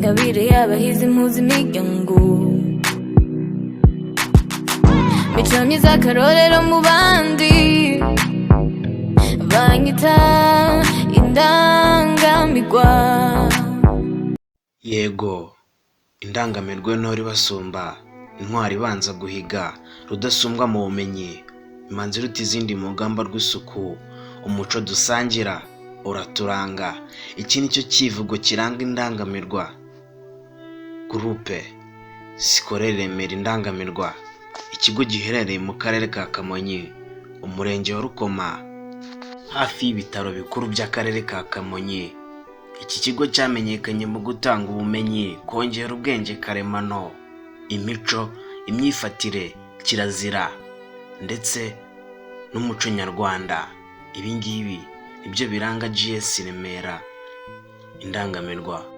Ngabire y'abahizi impuza imiryango. Mico myiza, akarorero mu bandi, banyita indangamirwa. Yego, indangamirwa, intore ibasumba, intwari ibanza guhiga, rudasumbwa mu bumenyi, imanzi iruta izindi mu rugamba rw'isuku, umuco dusangira uraturanga. Iki ni cyo kivugo kiranga indangamirwa. Groupe Scolaire Remera Indangamirwa, ikigo giherereye mu karere ka Kamonyi, umurenge wa Rukoma, hafi y'ibitaro bikuru by'akarere ka Kamonyi. Iki kigo cyamenyekanye mu gutanga ubumenyi, kongera ubwenge karemano, imico, imyifatire, kirazira ndetse n'umuco nyarwanda. Ibi ngibi nibyo biranga GS Remera Indangamirwa.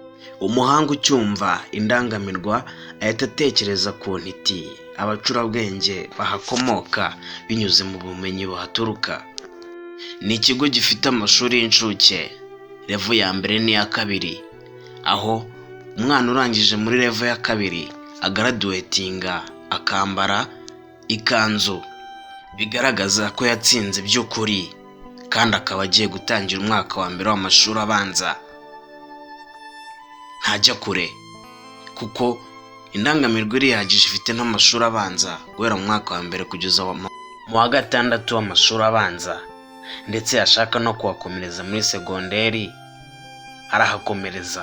Umuhanga ucyumva indangamirwa ahita atekereza ku ntiti, abacurabwenge bahakomoka binyuze mu bumenyi buhaturuka. Ni ikigo gifite amashuri y'incuke, level ya mbere n'iya kabiri, aho umwana urangije muri level ya kabiri agraduatinga akambara ikanzu bigaragaza ko yatsinze by'ukuri, kandi akaba agiye gutangira umwaka wa mbere w'amashuri abanza. Ntajya kure kuko indangamirwa irihagije, ifite n'amashuri abanza guhera mu mwaka wa mbere kugeza mu wa gatandatu w'amashuri abanza, ndetse yashaka no kuhakomereza muri segonderi arahakomereza,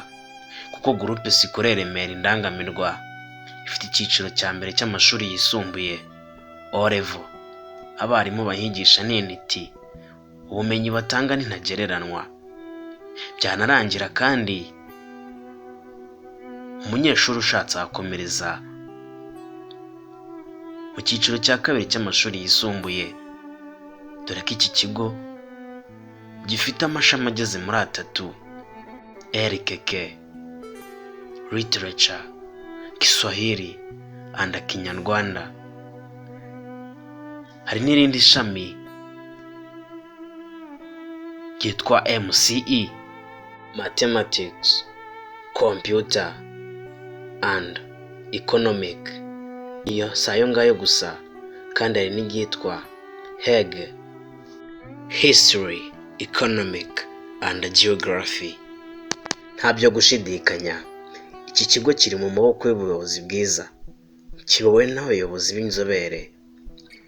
kuko Groupe Scolaire Remera Indangamirwa ifite icyiciro cya mbere cy'amashuri yisumbuye, O level. Abarimu bahigisha ni intiti, ubumenyi batanga ni ntagereranywa. Byanarangira kandi umunyeshuri ushatse ahakomereza mu cyiciro cya kabiri cy'amashuri yisumbuye, dore ko iki kigo gifite amashami ageze muri atatu: LKK, Literature, Kiswahili and Kinyarwanda. Hari n'irindi shami ryitwa MCE, Mathematics, Computer and Economic. Iyo si ayo ngayo gusa kandi, hari n'iryitwa HEG, History, Economic and Geography. Nta byo gushidikanya, iki kigo kiri mu maboko y'ubuyobozi bwiza, kiyobowe n'abayobozi b'inzobere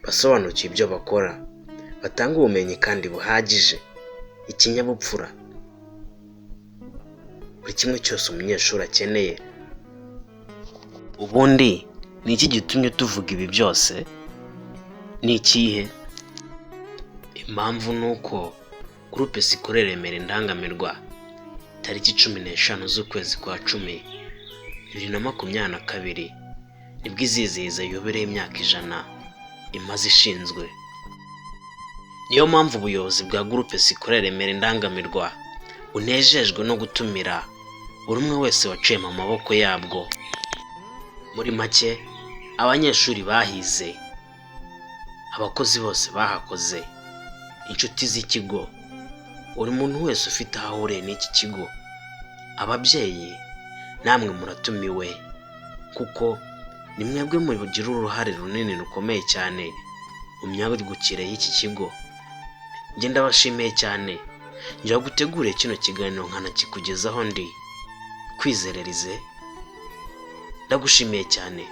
basobanukiwe ibyo bakora, batanga ubumenyi kandi buhagije, ikinyabupfura, buri kimwe cyose umunyeshuri akeneye. Ubundi ni iki gitumye tuvuga ibi byose? Ni ikihe impamvu? Ni uko Groupe Scolaire Remera Indangamirwa, tariki 15 z'ukwezi kwa 10 2022, nibwo izizihiza yubile y'imyaka 100 imaze ishinzwe. Niyo mpamvu ubuyobozi bwa Groupe Scolaire Remera Indangamirwa bunejejwe no gutumira buri umwe wese waciye mu maboko yabwo. Muri make, abanyeshuri bahize, abakozi bose bahakoze, inshuti z'ikigo, buri muntu wese ufite aho ahuriye n'iki kigo, ababyeyi namwe muratumiwe, kuko ni mwebwe mugira uruhare runini rukomeye cyane mu myagukire y'iki kigo. Njye ndabashimiye cyane, njya gutegure kino kiganiro nkanakikugezaho, ndi Kwizererize. Ndagushimiye cyane.